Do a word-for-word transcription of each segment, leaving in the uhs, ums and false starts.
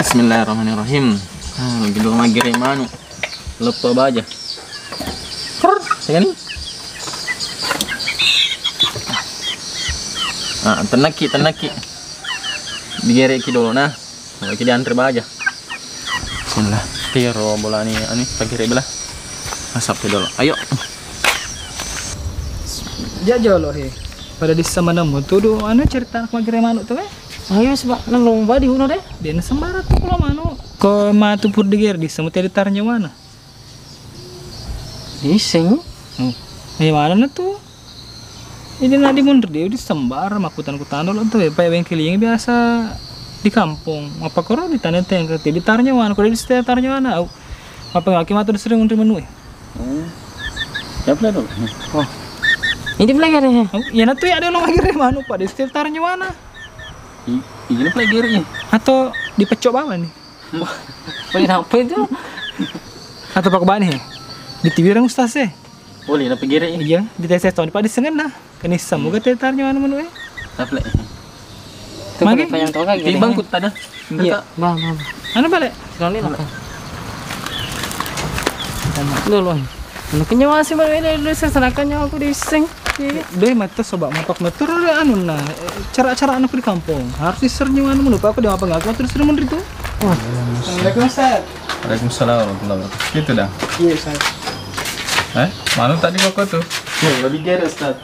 Bismillahirrahmanirrahim. Ah, lagi dulu maggere manu. Leppa baja. Krr, ya kan? Ah, tenaki, tenaki. Digereki dulu nah. Lagi diantre baja. Bismillah. Tiro bolani ani pagere bela. Asap dulu. Ayo. Jajolo he. Pada dissa manemu tudu anu cerita maggere manu tu eh. Ayo sebab nang lomba di uno deh. Dia sembarang tu kalau manu. Ko matu pur digere dissa mu tadi tar nyawana. Iseng. Hmm. Eh, mana na tu? Ini nadi mundur dia di sembar makutan kutan dulu tu. Apa yang keliling biasa di kampung. Apa koro di tanah tengah di tar nyawana, koro di setel tar nyawana. Au. Apa ngaki matu sering mundur menue. Hmm. Ya pula dulu. Oh. Ini pula gere. Oh, ya na tu ya ada lo maggere manu pada setel tar nyawana. I-, ini pula gere. Atau dipecok bawah nih. Boleh apa itu? Atau pak bani? Ditiwireng ustaz eh. Boleh na pegere. Iya, di tes tahun pada sengen nah. Kani samu ga tetar nyawa manu eh. Apa lek? Magi? Panjang toga gitu. Timbang kutta dah. Iya, bah, bah, bah. Anu balik. Sekali lah. Dulu. Anu kenyawa sih mau ini dulu saya serahkan nyawa aku di seng. Iya. Doi mata sobat mapak metur anu nah. Cara-cara anu di kampung. Harus disernya anu menurut aku dia apa nggak aku terus sering menurut itu. Wah. Assalamualaikum Ustaz. Waalaikumsalam warahmatullahi wabarakatuh. Gitu dah. Iya Ustaz. Eh, mana tadi kok tuh? Iya, lebih gere Ustaz.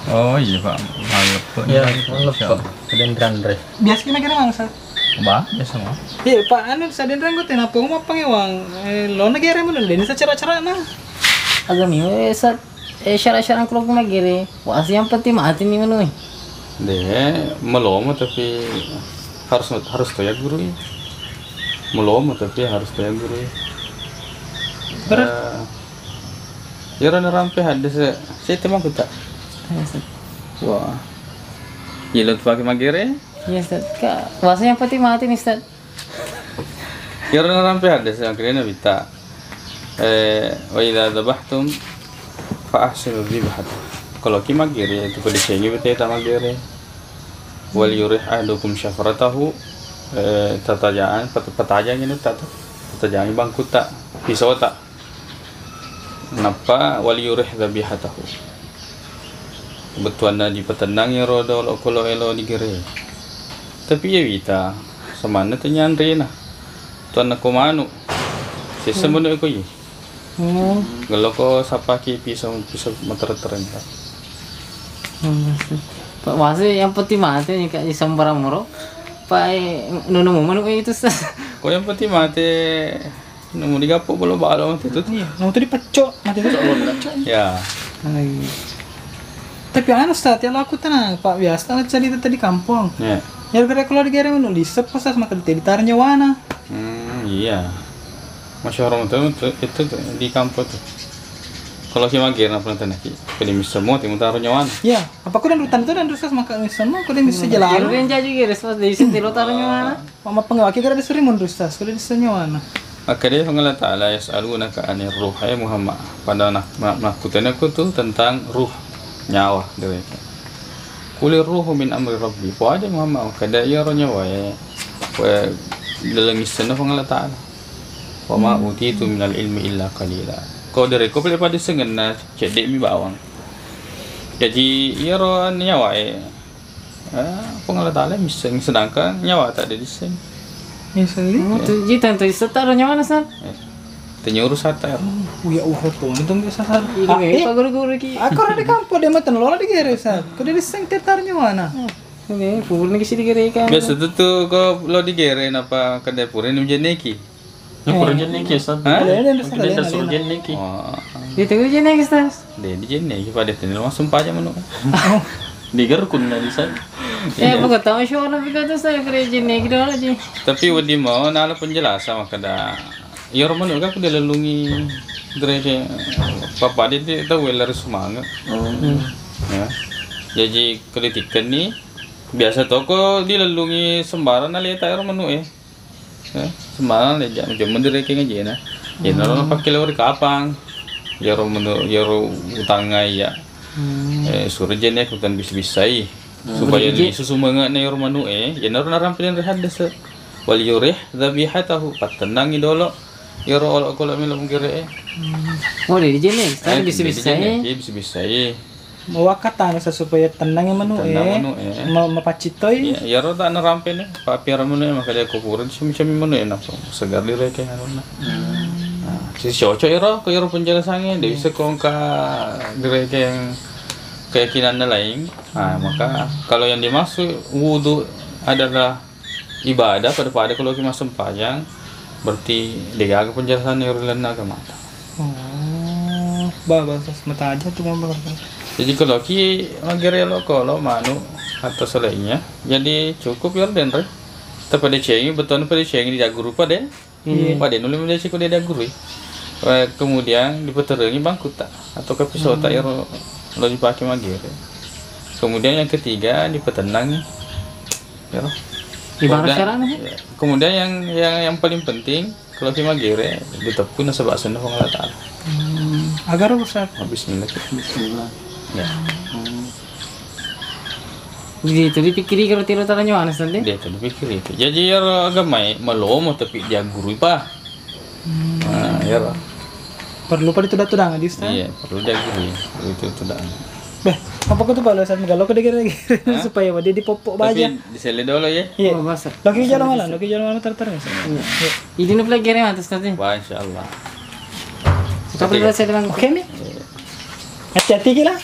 Oh iya Pak, maleppo. Iya, maleppo. Kedenran re. Biasa kita kira mana Ustaz? Bah, biasa mah. Iya Pak, anu Ustaz denran gue tenapa mau apa ngewang? Eh, lo negara mana? Ini secara-cara nah. Agami, eh, Ustaz. Eh, syarat-syarat kalau aku magere, wasi yang penting mati nih menu. Deh, melomo tapi harus, harus toya guru ya. Melomo tapi harus toya guru ya. Berat. Eh, ya rona rampe hadis saya temang kita. Iya, Ustaz. Wah. Iya lo tuh pakai magere? Iya, Ustaz. Kak, wasi yang penting mati nih, Ustaz. Iyaro narampe hadis yang kena bita. Eh, wa idza dzabahtum fa ahsinu dzibhah. Kalau ki magere itu pedesengi bete ta magere. Wal yurih ahadukum syafratahu, eh, tatajaan, pet-, petajang ini tata. Petajangi bangkuta, pisota. Nappa wal yurih dzabihatahu. Bettuanna dipatennangi ro dolo kolo elo digere. Tapi iya wita, samanna tenyanrena. Tuanna ko manu. Sessa manu eko iye. Oh. Gelo ko sapaki pisau, pisau matereng-tereng. Oh, maksud. Pak, maksud yang penting mati nih, Kak, di sembarang moro. Pak, eh, nunu mau manu itu, Ustaz. Ko yang penting mati, nemu digappo balo-balo mati itu. Iya, nemu tadi pecok, mati itu pecok. Ya. Ai. Tapi anu, Ustaz, ya lo aku tenang, Pak, biasa lah cerita tadi kampung. Ya. Ya, gara-gara kalau digere manu, lisep, Ustaz, maka ditarik nyawana. Hmm, iya. Masyarakat itu, itu, itu di kampung tuh. Kalau si magir, apa nanti nanti? Pada semua, timu taruh nyawana. Iya, apa aku dan rutan itu dan Ustaz, maka semua, aku dan bisa jalan. Yang jadi gere, Ustaz, dari sini lo taruh nyawana. Mama pengawaki gara disuruh mundur, Ustaz, aku dan bisa nyawana. Maka dia Allah Ta'ala, "Yas'alunaka anir ruh," hai Muhammad. Pada nak, nak, nakkutana ku tu tentang ruh, nyawa, dia. Kulir ruhu min amri rabbi. Ko aja Muhammad, kada iya ro nyawa e. Ko dalam isenna Puang Allah Ta'ala. Wa ma utitu minal ilmi illa qalila. Ko dari ko pele pada sengenna cedde mi bawang. Jadi iya ro nyawa e. Ah, Puang Allah Ta'ala misseng, sedangkan nyawa tak ada disseng. Misseng, iya. Oh, tu ji tentu setaro nyawa na, San. Eh, tanya urus hatta ya. Oh, ya, uh, tuh, untung biasa, San. Iya, ah, eh, Pak guru-guru ki. Aku ada di kampung, dia mah lola di gere, San. Kau dia disseng tetar nyawa na. Oh, ini purni kisi di gere kan. Biasa tuh, tuh, kau lo di gere, napa kedai pura ini menjadi neki? Ya, pura jenneki, Ustaz. Hah? Alena, Ustaz, mungkin alena, suruh alena. Jenneki. Wah. Itu jenneki, Ustaz. Dia di jenneki, pada tadi langsung pajak manu. Digerukun na di sana. Eh, bukan tahu sih orang pikir tuh saya pura jenneki doang aja. Tapi wedi mau nala penjelasan maka dah. Ya, orang manu kan aku dilalungi derece. Papa dia, dia tahu lari semangat. Hmm. Ya. Jadi kritikan nih biasa toko dilalungi sembarang na leta orang manu eh. Eh, sembarang le, ja-, jemma direkeng ajena. Iyaro napakke lao ri kapang. Iyaro menu-, iyaro utangnga iya. Eh, suro jenne ku tan bis-, bissai. Supaya lisu sumenge'na iyaro manu'e, iyanaro narampe denre haddese. Wal yurih dzabihatahu, pattennangi dolo iyaro olokolo melo magere'e. Oh, jadi jenis, tadi bisa-bisa. Bisa-bisa. Mawakatana sa supaya tenang ya manu eh. Tenang manu eh. Ma mapaccitoi. Iya, iyaro tak narampe nih, papiara manu eh, maka dia kuburan cumi-cumi manu eh, napa segar di reke anuna. Nah, si cocok iyaro, ke iyaro penjelasannya, dia bisa kongka di reke yang keyakinan lain. Nah, maka kalau yang dimaksud wudhu adalah ibadah pada-pada kalau kita massempajang, berarti degaga penjelasan yang lain agamata. Oh, bah bahasa semata aja tuh ngomong. Jadi kalau ki magere lo kalau manu atau selainnya, jadi cukup ya denre. Tapi ada cengi betul pada cengi di guru pada. Iya. Pada nulis dia cukup dia guru. Eh, kemudian dipeterengi bangkuta atau kapisota ero lo dipakai magere. Kemudian yang ketiga dipetenangi. Ya. Ibarat sekarang nih. Kemudian yang yang yang paling penting kalau ki magere ditepui nasaba senna Puang Allah Taala. Agar besar. Bismillah. Bismillah. Ya. Jadi itu dipikiri kalau tiro tara nyawa nanti. Dia itu dipikiri itu. Jadi ya agama malomo tapi dia guru pa. Nah, ya. Perlu pada tudak-tudak di sana. Iya, perlu dia guru. Itu tudak. Beh, apa kau tuh balasan kalau kau dengar supaya dia dipopok baja. Tapi disele dulu ya. Iya. Oh, masa. Lagi jalan mana? Lagi jalan mana terter? Ini nih lagi ada atas tadi. Wah, insyaallah. Kita perlu saya bilang. Oke nih. Hati-hati gila.